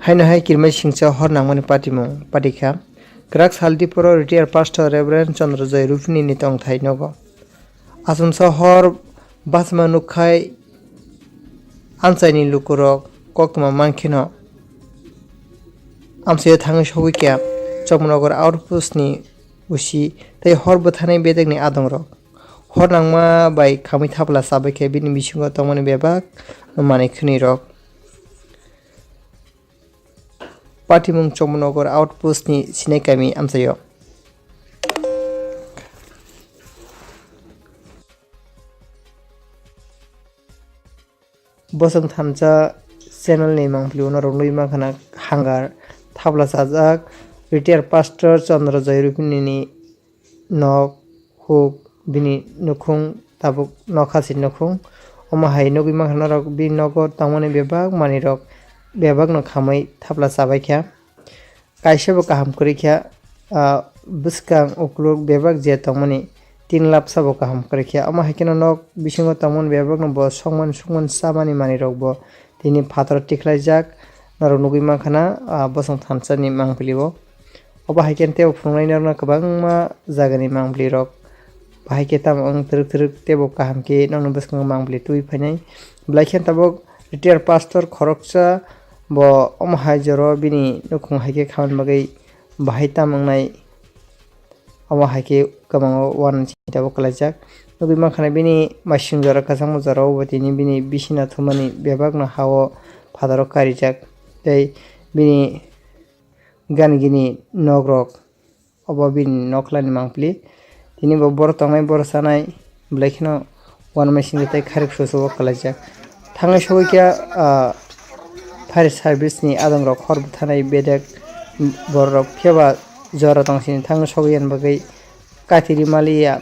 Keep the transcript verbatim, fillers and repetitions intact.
Haino hai kirmai singcha hor nangmani patimung patikha. Kwrak sal diporo retired pastor Reverend Chandra Joy Rupini ni tongthai nogo. Achomsa hor bachma nukkhai anchaini lukurok koktwma mankheno amchaio thangwi sogwi kha Chomnogar outpost ni usi tei hor bwthanai bedekni adongrok. Hor nangma bai khamwi thapla chabaikha bini bisingo tongmani bebak manwi khwnwirok. Patimung Chomnogar outpost ni Sinai kami amchaio. Bosong thamsa channel ni mangpili uno rwnwi mankha na hangar thapla chajak retired pastor Chandra Joy Rupini ni nok huk bini nukhung tabuk nokha si nukhung. Omo hai nugwi mankha norok bini nogo tongmani bebak manwirok bebakno khamwi thapla chabaikha. Kaisa bo kaham kwrwi kha, ah, bwskang ukluk bebak je tongmani tin lapsa bo kaham kwrwi kha. Omo hai kheno nok bisingo tongmani bebakno bo songmani sukmani chamani manwirok bo tini phataro tikhlaijak norok nugwi mankha na, ah, bosong thamsa ni mangpili o. Obo hai khe tei phunuknai norokno kwbangma jagani mangpili rok bahai khe tamo wng twrwk twrwk teibo kaham khe nokni bwskango mangpili twi phainai. Belai khe tabuk retired pastor khoroksa bo omo hai jora o bini nukhung hai khe khamani bagwi bahai tam wngnai. Omo hai khe kwbangma uanani simi tabuk kwlaijak. Nugwi mankha na bini masing jora kwchangma jora o bo tini bini bisina thumani bebakno ha o phataro karijak tei bini gan gini nok rok obo bini nokhlani mangpili. Tini bo borok tongnai borok chanai belai kheno uanamai singwi tei kharik susu o kwlaijak. Thangwi sogwi khe, ah, fire service ni adongrok hor bwthanai bedek borok phiyaba jora tong sini thangwi sogwi ani bagwi kathi rimaliya